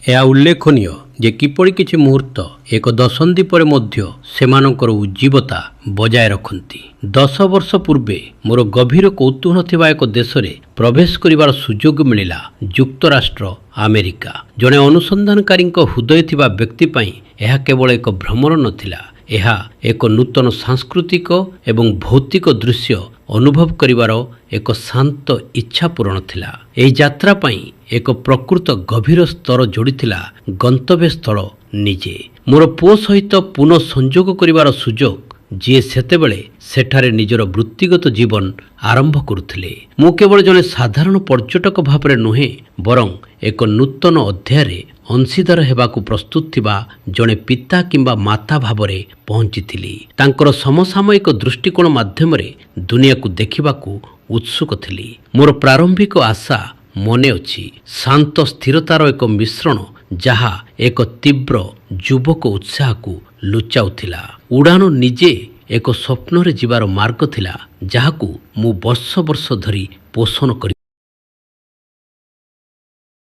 ଏହା ଉଲ୍ଲେଖନୀୟ ଯେ କିପରି କିଛି ମୁହୂର୍ତ୍ତ ଏକ ଦଶନ୍ଧି ପରେ ମଧ୍ୟ ସେମାନଙ୍କର ଉଜ୍ଜୀବତା ବଜାୟ ରଖନ୍ତି। 10 ବର୍ଷ ପୂର୍ବେ, ମୋର ଗଭୀର କୌତୂହଳ ଥିବା ଏକ ଦେଶରେ ପ୍ରବେଶ କରିବାର ସୁଯୋଗ ମିଳିଲା, ଯୁକ୍ତରାଷ୍ଟ୍ର ଆମେରିକା। ଜଣେ ଅନୁସନ୍ଧାନକାରୀଙ୍କ ହୃଦୟ ଥିବା ବ୍ୟକ୍ତି ପାଇଁ ଏହା କେବଳ ଏକ ଭ୍ରମଣ ନଥିଲା, ଏହା ଏକ ନୂତନ ସାଂସ୍କୃତିକ ଏବଂ ଭୌତିକ ଦୃଶ୍ୟ ଅନୁଭବ କରିବାର ଏକ ଶାନ୍ତ ଇଚ୍ଛା ପୂରଣ ଥିଲା। ଏହି ଯାତ୍ରା ପାଇଁ ଏକ ପ୍ରକୃତ ଗଭୀର ସ୍ତର ଯୋଡ଼ିଥିଲା ଗନ୍ତବ୍ୟସ୍ଥଳ ନିଜେ, ମୋର ପୁଅ ସହିତ ପୁନଃ ସଂଯୋଗ କରିବାର ସୁଯୋଗ, ଯିଏ ସେତେବେଳେ ସେଠାରେ ନିଜର ବୃତ୍ତିଗତ ଜୀବନ ଆରମ୍ଭ କରୁଥିଲେ। ମୁଁ କେବଳ ଜଣେ ସାଧାରଣ ପର୍ଯ୍ୟଟକ ଭାବରେ ନୁହେଁ, ବରଂ ଏକ ନୂତନ ଅଧ୍ୟାୟରେ ଅଂଶୀଦାର ହେବାକୁ ପ୍ରସ୍ତୁତ ଥିବା ଜଣେ ପିତା କିମ୍ବା ମାତା ଭାବରେ ପହଞ୍ଚିଥିଲି। ତାଙ୍କର ସମସାମୟିକ ଦୃଷ୍ଟିକୋଣ ମାଧ୍ୟମରେ ଦୁନିଆକୁ ଦେଖିବାକୁ ଉତ୍ସୁକ ଥିଲି। ମୋର ପ୍ରାରମ୍ଭିକ ଆଶା ମନେ ଅଛି, ଶାନ୍ତ ସ୍ଥିରତାର ଏକ ମିଶ୍ରଣ ଯାହା ଏକ ତୀବ୍ର ଯୁବକ ଉତ୍ସାହକୁ ଲୁଚାଉଥିଲା। ଉଡ଼ାଣ ନିଜେ ଏକ ସ୍ୱପ୍ନରେ ଯିବାର ମାର୍ଗ ଥିଲା, ଯାହାକୁ ମୁଁ ବର୍ଷ ବର୍ଷ ଧରି ପୋଷଣ କରି